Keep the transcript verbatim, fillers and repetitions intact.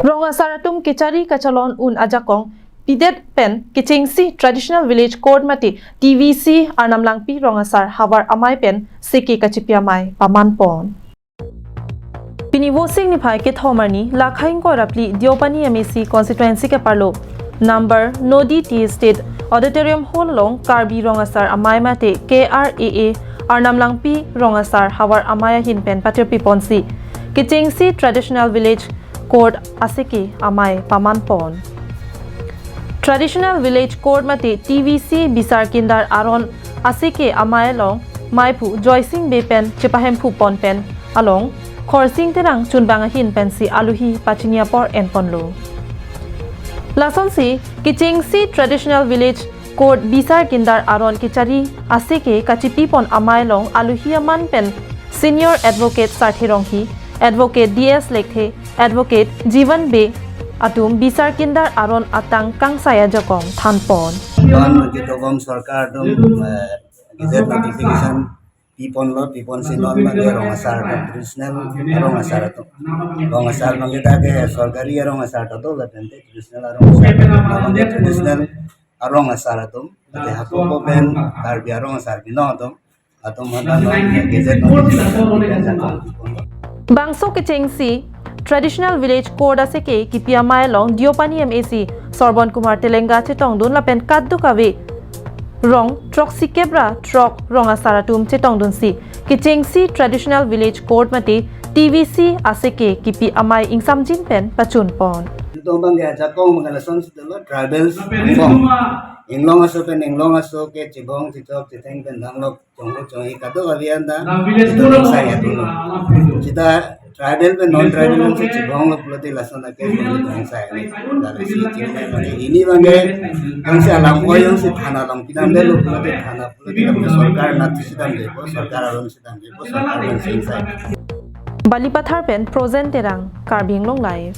Rong asar atum kechari kachelon un ajakong pidet pen kechengsi Traditional Village Court mate T V C Arnam Langpi Rong Asar Havar Amei pen seke kachipi amei paman pon. Pini Vosik niphai kethom arni, lakhai ingkoi ra phli Deopani M A C constituency ke-arlo number Nodi Tea Estate Auditorium Hall along Karbi Rong Asar Amei mate K R A A Arnam Langpi Rong Asar Havar Amei ahin pen patirpi ponsi kechengsi Traditional Village Court aseke amei paman pon. Traditional Village Court mate T V C Bisar Kindar Aron aseke amei along meiphu Joysing Bey pen chepahemphu pon pen along Khorsing Terang chunbang ahin pensi aluhi pachini apor en ponlo. Lasonsi kechengsi Traditional Village Court Bisar Kindar Aron kechari aseke kachipi pon amei along aluhi aman pen Senior Advocate Sarthe Ronghi, Advocate D S Lekthe, Advocate Jivan Bey atum Bisar Kindar Aron atang kangsai ajakong than pon. Don Kitobom Sorkar atum, eh, gazette notification pi ponlo, pi ponsi non abangke rong asar atum, traditional rong asar atum. Rong asar abangke ta ke sorkari rong asar ta do, lapen te traditional rong asar atum, abangke traditional rong asar atum. Ate hako pen Karbi rong asar binong atum, atum hana non gazette notification pi ponlo. Bangso kechengsi Traditional Village Court aseke kipi amei along Deopani M A C Sorbon Kumar Telenga chetongdun lapen kadokave rong throksi kep ra throk rong asar atum chetongdunsi kechengsi Traditional Village Court mate T V C aseke kipi amei ingsamjin pen pachun pon. Itum abangke ajakong abangke lasonsi dolo, tribals angbong. Inglong aso pen inglong aso ke chibong chichok chitheng pen dhanglok chongho chonghi kadokave anta itum ingsai atum. Seta tribal pen non tribal atumsi chibonglo pulote lason ake ingsai. Lasi chini abangke, ini abangke jongsi alam oi jongsi thana along pidamdetlo pulote, thana pulote sorkar nat si damdepo, sorkar aron si damdepo, sorkar aron si ingsai. Balipathar pen Projen Terang, Karbi Anglong Live.